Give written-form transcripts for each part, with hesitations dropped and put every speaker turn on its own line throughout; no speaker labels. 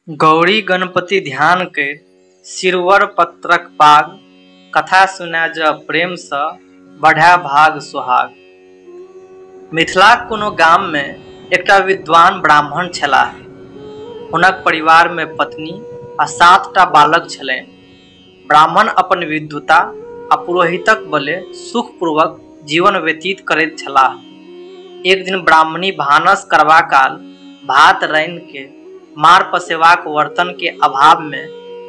गौरी गणपति ध्यान करि सिरवर पत्रक पाग, कथा सुनाय जँ प्रेम सँ बढ़य भाग सोहाग। मिथिलाक कोनो गाम मे एकटा विद्वान ब्राह्मण छलाह। हुनक परिवार मे पत्नी आ 7टा बालक छलनि। ब्राह्मण अपन विद्वता आ पुरोहितक बले सुखपूर्वक जीवन व्यतीत करैत छलाह। एक दिन ब्राह्मणी भानस करबा काल भात रान्हि के मार पसेबाक बर्तन के अभाव मे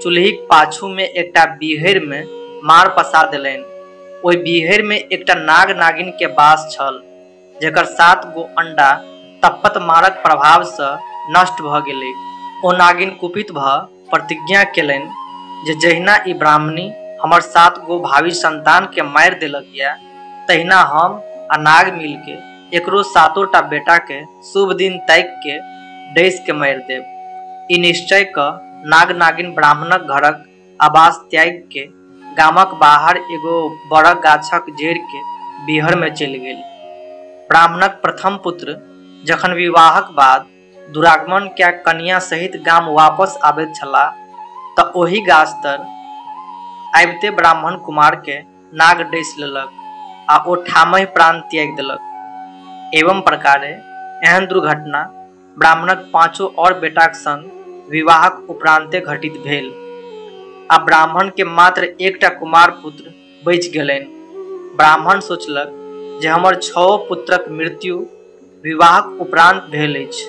चूल्हिक पाछू मे एकटा बीहरि मे मार पसा देलनि। ओहि बीहरि मे एकटा नाग नागिन के वास छल, जकर 7 गो अंडा तप्पत मारक प्रभाव सँ नष्ट भ गेलै। ओ नागिन कुपित भ प्रतिज्ञा केलनि जे जहिना ई ब्राह्मणी हमर 7 गो भावी संतान के मारि देलक या, तहिना हम आ नाग मिल के एकरो 7टा बेटा के शुभ दिन ताकि के डसि के मारि देब। ई निश्चय क नाग नागिन ब्राह्मणक घरक आवास त्यागि के गामक बाहर एगो बड़क गाछक जड़ि के बीहर में चलि गेल। ब्राह्मणक प्रथम पुत्र जखन विवाहक बाद दुरागमन कए कन्या सहित गाम वापस आबैत छलाह त ओहि गाछ तर आबिते ब्राह्मण कुमार के नाग डसि लेलक आ ओ ठामहि प्राण त्यागि देलक। एवं प्रकारे एहन दुर्घटना ब्राह्मणक 5 और बेटाक संग विवाहक उपरांते घटित भेल आ ब्राह्मण के मात्र एकटा कुमार पुत्र बचि गेलनि। ब्राह्मण सोचलक जे हमर 6 पुत्रक मृत्यु विवाहक उपरांत भेल अछि,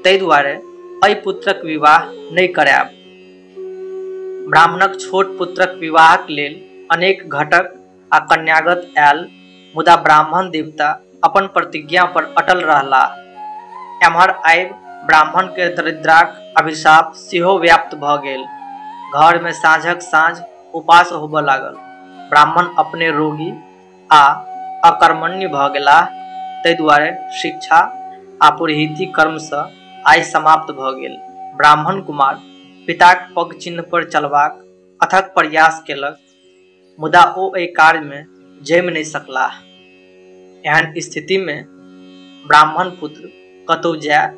ताहि दुआरे एहि पुत्रक विवाह नहि करायब। ब्राह्मणक छोट पुत्रक विवाहक लेल अनेक घटक आ कन्यागत आयल, मुदा ब्राह्मण देवता अपन प्रतिज्ञा पर अटल रहलाह। एम्हर आबि ब्राह्मण के दरिद्राक अभिशाप सेहो व्याप्त भ गेल। घर में साँझक साँझ उपास होबय लागल। ब्राह्मण अपने रोगी आ अकर्मण्य भ गेलाह, ताहि दुआरे शिक्षा आ पुरोहिती कर्म सँ आइ समाप्त भ गेल। ब्राह्मण कुमार पिताक पग चिन्ह पर चलबाक अथक प्रयास केलक, मुदा ओ एहि कार्य में जमि नहि सकलाह। एहन स्थिति में ब्राह्मण पुत्र कतौ जाय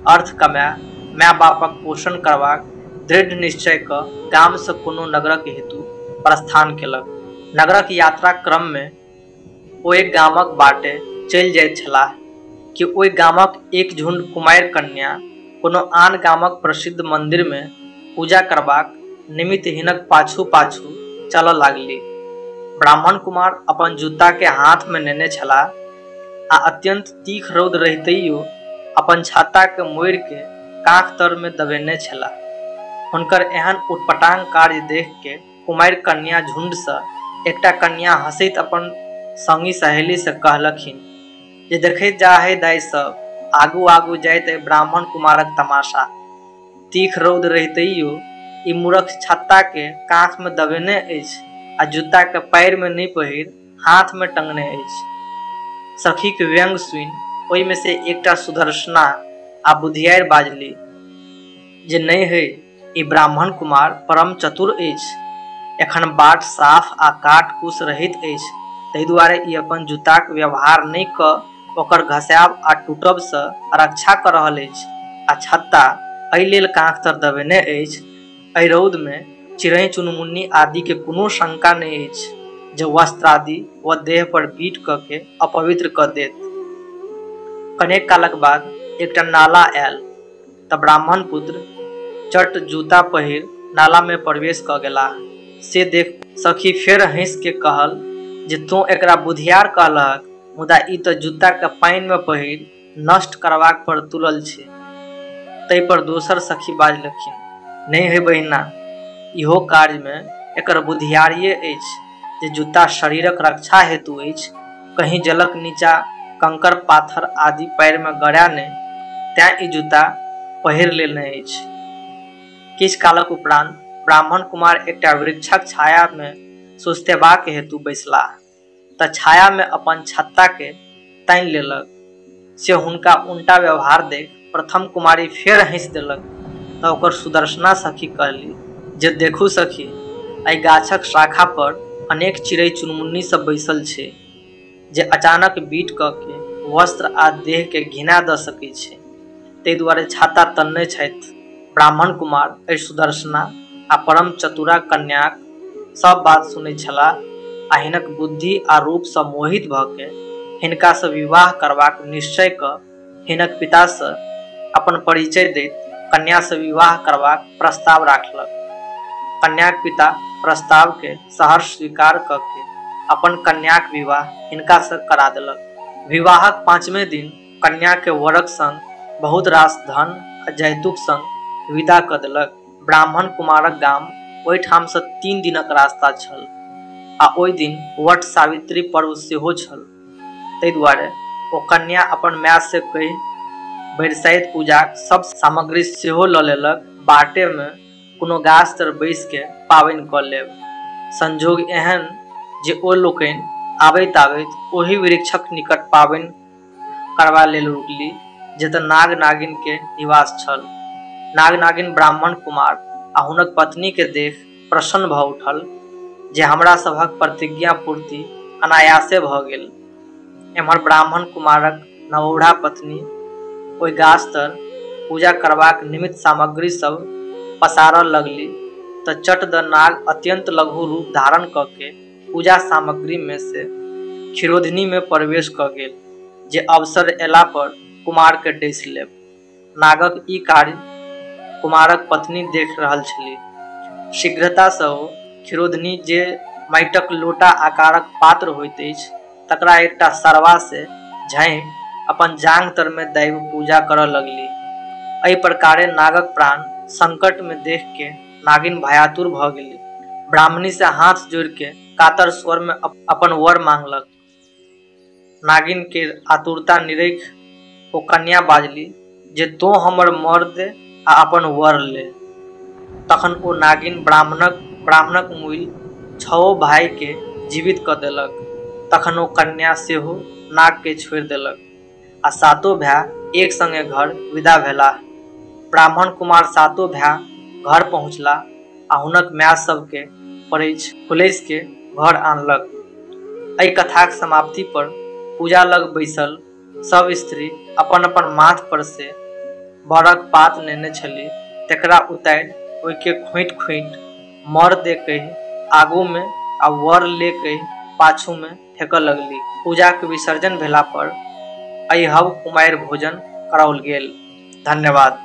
अर्थ कमाय माय बापक पोषण करबाक दृढ़ निश्चय क गाम सँ कोनो नगरक हेतु प्रस्थान केलक। नगरक यात्रा क्रम में ओ एक गामक बाटे चलि जाइत छलाह कि ओहि गामक एक झुंड कुमारि कन्या कोनो आन गामक प्रसिद्ध मंदिर में पूजा करबाक निमित्त हिनक पाछू पाछू चलऽ लागली। ब्राह्मण कुमार अपन जूता के हाथ में नेने छलाह आ अत्यंत तीख रौद रहितैयो अपन छाता के मोड़ि के काँख तर में दबेने छलाह। हुनकर एहन उटपटांग कार्य देख के कुमारि कन्या झुंड सँ एकटा कन्या हँसैत अपन संगी सहेली से कहलखिन जे देखैत जा हे दाइ सब, आगू आगू जाइत ब्राह्मण कुमारक तमाशा। तीख रौद रहितैयो ई मूर्ख छत्ता के काँख में दबेने अछि आ जूता के पैर में नहि पहिर हाथ में टंगने अछि। सखी के व्यंग सुनि ओहि में से एकटा सुदर्शना आ बुधियार बाजली जे नहि हे, ई ब्राह्मण कुमार परम चतुर अछि। एखन बाट साफ आ काट कुश रहित अछि, ताहि दुआरे ई अपन जूताक व्यवहार नहि क ओकर घसायब आ टूटब सँ रक्षा क रहल अछि आ छत्ता एहि लेल काँख तर दबेने अछि। एहि रौद में चिड़ै चुनमुन्नी आदि के कोनो शंका नहि अछि जे वस्त्र आदि व देह पर बीट क के अपवित्र क देत। कनेक कालक बाद एकटा नाला आयल त ब्राह्मण पुत्र चट जूता पहिर नाला में प्रवेश क गेलाह। से देख सखी फेर हँसि के कहल जे तों एकरा बुधियार कहलहक, मुदा ई त जूता के पानि में पहिर नष्ट करबाक पर तुलल छै। ताहि पर दोसर सखी बाजलखिन, नहि हे बहिना, इहो कार्य में एकर बुधियारिये अछि जे जूता शरीरक रक्षा हेतु अछि, कहीं जलक नीचा कंकड़ पाथर आदि पैर में गड़ै नहि, तें ई जूता पहिर लेने अछि। किछु कालक उपरांत ब्राह्मण कुमार एकटा वृक्षक छाया में सुस्तेबाक हेतु बैसलाह त छाया में अपन छत्ता के तानि लेलक। से हुनका उनटा व्यवहार देख प्रथम कुमारी फेर हँसि देलक त ओकर सुदर्शना सखी कहली जे देखू सखी, एहि गाछक शाखा पर अनेक चिड़ै चुनमुन्नी सब बैसल छै जे अचानक बीट क के वस्त्र आ देह के घिना द सकै छै, ताहि दुआरे छाता तनने छथि। ब्राह्मण कुमार एहि सुदर्शना आ परम चतुरा कन्याक सब बात सुनैत छलाह आ हिनक बुद्धि आ रूपसँ मोहित भऽ के हिनकासँ विवाह करबाक निश्चय कऽ हिनक पितासँ अपन परिचय दैत कन्यासँ विवाह करबाक प्रस्ताव राखलक। कन्याक पिता प्रस्तावके सहर्ष स्वीकार कऽ के अपन कन्याक विवाह हिनकासँ करा देलक। विवाहक 5वें दिन कन्याके वरक संग बहुत रास धन आ जैतुक संग विदा कऽ देलक। ब्राह्मण कुमारक गाम ओहिठामसँ 3 दिनक रास्ता छल आ ओहि दिन वट सावित्री पर्व सेहो छल। ताहि दुआरे ओ कन्या अपन मायसँ कहि बरसाइत पूजाक सब सामग्री सेहो लऽ लेलक। बाटेमे कोनो गाछ तर बैसिके पाबनि कऽ लेब। संजोग एहन जे ओ लोकनि आबैत आबैत ओहि वृक्षक निकट पाबनि करबा लेल रुकली जतऽ नाग नागिन के निवास छल। नाग नागिन ब्राह्मण कुमार आ हुनक पत्नी के देख प्रसन्न भऽ उठल जे हमरा सभक प्रतिज्ञा पूर्ति अनायासे भऽ गेल। एम्हर ब्राह्मण कुमारक नवौढ़ा पत्नी ओहि गाछ तर पूजा करबाक निमित्त सामग्री सब पसारऽ लगली तऽ चट द नाग अत्यंत लघु रूप धारण कऽ के पूजा सामग्री में से क्षीरोधिनी में प्रवेश कऽ गेल जे अवसर अयला पर कुमार के डसि लेब। नागक ई कार्य कुमारक पत्नी देख रहल छली। शीघ्रतासँ ओ क्षीरोधिनी जे माटिक लोटा आकारक पात्र होइत अछि तकरा एकटा सरवा से झाँपि अपन जांघ तर में दाबि पूजा करऽ लगली। एहि प्रकारे नागक प्राण संकट में देख के नागिन भयातुर भऽ गेली। ब्राह्मणी से हाथ जोड़ि के कातर स्वर में अपन वर मांगलक। नागिन के आतुरता निरख ओ कन्या बाजली जे तों हमर मर दे आ अपन वर ले। तखन ओ नागिन ब्राह्मणक मुइल 6 भाई के जीवित कऽ देलक। तखन ओ कन्या सेहो नाग के छोड़ि देलक आ 7 भाय एक संगे घर विदा भेलाह। ब्राह्मण कुमार 7 भाय घर पहुँचला आ हुनक माय सबके परिछ हुलसि के घर आनलक। एहि कथाक समाप्ति पर पूजा लग बैसल सब स्त्री अपन अपन माथ पर से बरक पात नेने छली तकरा उतारि ओहिके खोंटि खोंटि मर दे कहि आगू में आ वर ले कहि पाछू में फेकऽ लगली। पूजा के विसर्जन भेला पर अहिहब कुमारि भोजन कराओल गेल। धन्यवाद।